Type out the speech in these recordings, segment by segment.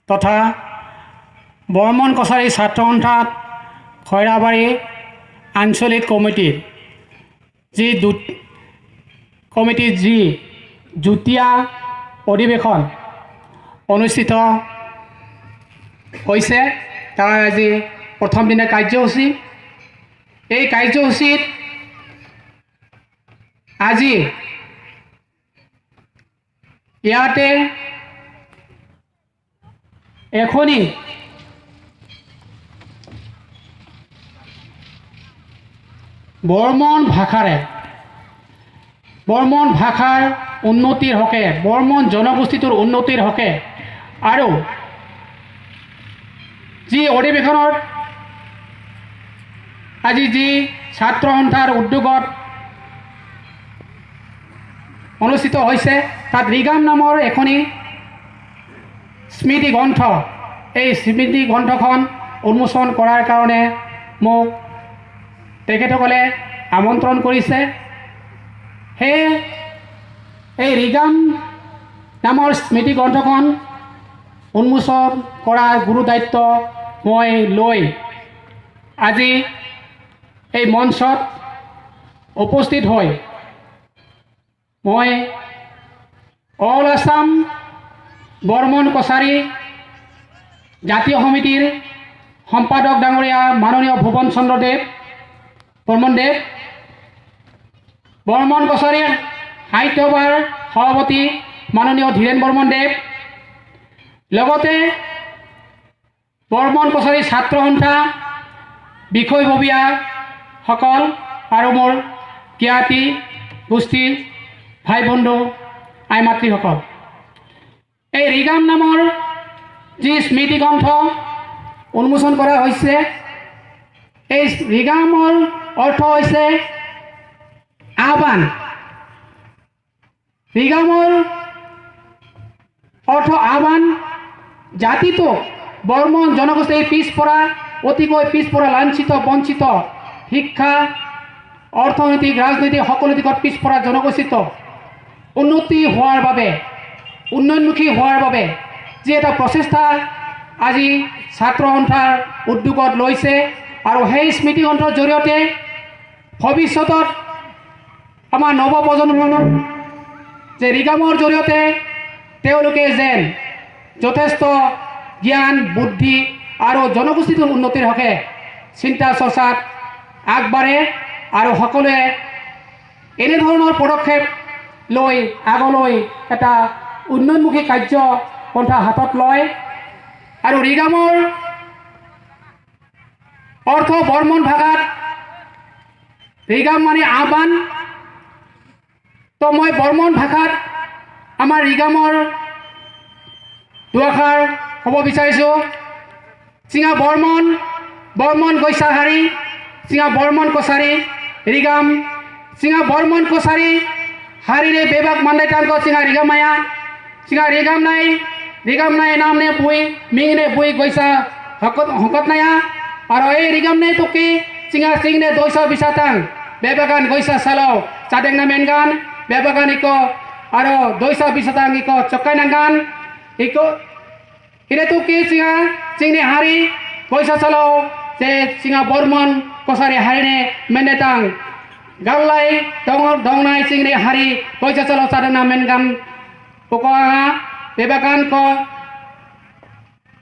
তথা বৰ্মন কছাৰী ছাত্ৰ সন্থাত খৈৰাবাৰী আঞ্চলিক কমিটিৰ যি কমিটিৰ যি যুটীয়া অধিৱেশন অনুষ্ঠিত হৈছে, তাৰ আজি প্ৰথম দিনা কাৰ্যসূচী। এই কাৰ্যসূচীত আজি ইয়াতে এখনি বৰ্মন ভাষাৰে বৰ্মন ভাষাৰ উন্নতিৰ হকে, বৰ্মন জনগোষ্ঠীটোৰ উন্নতিৰ হকে আৰু যি অধিৱেশনত আজি যি ছাত্ৰ সন্থাৰ উদ্যোগত অনুষ্ঠিত হৈছে, তাত ৰিগাম নামৰ এখনি স্মৃতি গ্ৰন্থ, এই স্মৃতি গ্ৰন্থখন উন্মোচন কৰাৰ কাৰণে মোক তেখেতসকলে আমন্ত্ৰণ কৰিছে। সেয়ে এই ৰিগাম নামৰ স্মৃতি গ্ৰন্থখন উন্মোচন কৰাৰ গুৰু দায়িত্ব মই লৈ আজি এই মঞ্চত উপস্থিত হৈ মই অল আছাম বৰ্মন কছাৰী জাতীয় সমিতিৰ সম্পাদক ডাঙৰীয়া মাননীয় ভুৱন চন্দ্ৰ দেৱ বৰ্মন দেৱ, বৰ্মন কছাৰী সাহিত্য সভাৰ সভাপতি মাননীয় ধীৰেণ বৰ্মন দেৱ, লগতে বৰ্মন কছাৰী ছাত্ৰ সন্থা বিষয়ববীয়াসকল আৰু মোৰ জ্ঞাতি গোষ্ঠীৰ ভাই বন্ধু আই মাতৃসকল, এই ৰিগাম নামৰ যি স্মৃতিগ্ৰন্থ উন্মোচন কৰা হৈছে, এই ৰিগামৰ অৰ্থ হৈছে আহ্বান। ৰিগামৰ অৰ্থ আহ্বান। জাতিটোক বৰ্মন জনগোষ্ঠীৰ পিছপৰা, অতিকৈ পিছপৰা, লাঞ্ছিত, বঞ্চিত, শিক্ষা, অৰ্থনৈতিক, ৰাজনৈতিক সকলো দিশত পিছপৰা জনগোষ্ঠীটোক উন্নতি হোৱাৰ বাবে, উন্নয়নমুখী হোৱাৰ বাবে যি এটা প্ৰচেষ্টা আজি ছাত্ৰ সন্থাৰ উদ্যোগত লৈছে আৰু সেই স্মৃতিগ্ৰন্থৰ জৰিয়তে ভৱিষ্যতত আমাৰ নৱপ্ৰজন্মৰ যে ৰিগামৰ জৰিয়তে তেওঁলোকে যেন যথেষ্ট জ্ঞান, বুদ্ধি আৰু জনগোষ্ঠীটোৰ উন্নতিৰ হকে চিন্তা চৰ্চাত আগবাঢ়ে আৰু সকলোৱে এনেধৰণৰ পদক্ষেপ লৈ আগলৈ এটা উন্নয়নমুখী কাৰ্যপন্থা হাতত লয়। আৰু ৰিগামৰ অৰ্থ বৰ্মন ভাষাত ৰিগাম মানে আহ্বান। তো মই বৰ্মন ভাষাত আমাৰ ৰিগামৰ দুআষাৰ ক'ব বিচাৰিছোঁ। চিঙা বৰ্মন, বৰ্মন গৈছাহাৰী, চিঙা বৰ্মন কছাৰী ৰিগাম, চিঙা বৰ্মন কছাৰী হাৰিৰে বেবাক মান্দাই চিঙা ৰিগামায়া, চিঙা ৰিগাম নাই, ৰিগাম নাই নাম নে বুই মিং নে বুই গৈছা হকত নায়া, আৰু এই ৰিগাম নে তোকে চিঙা চিং নে দৈছা বিচাতাং বেবাগান গৈছা চালাও চাদেং না মেনগান বেবাগান ইক আৰু দৈছা বিচাতাং ইক চকাই নাগান ইক এনে তোকে চিঙা চিংনে হাৰি গৈছা চালাও যে চিঙা বৰ্মন কছাৰী হাৰিনে মেনেতাং গাল্লাই দংনাই চিংনে হাৰি গৈছা চালাও চাদেং না মেনগান পকোৱা বেবাগান ক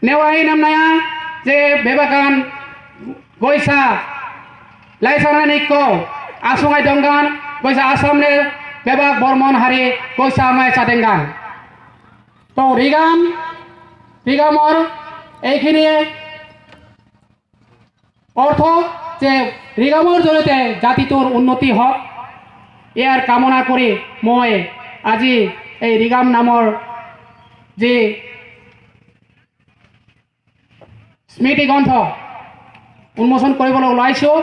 নেৱাই নাম নায়া যে বেবাগান গৈছা লাইসানানি ক আসুঙাই দংগান গৈছা আসামনে বেবাগ বৰ্মন হাৰি গৈছা আঙাই চাদেংগান। তো ৰিগাম, ৰিগামৰ এইখিনিয়ে অৰ্থ যে ৰিগামৰ জৰিয়তে জাতিটোৰ উন্নতি হওক, ইয়াৰ কামনা কৰি মই আজি এই ৰিগাম নামৰ যি স্মৃতিগ্ৰন্থ উন্মোচন কৰিবলৈ ওলাইছোঁ।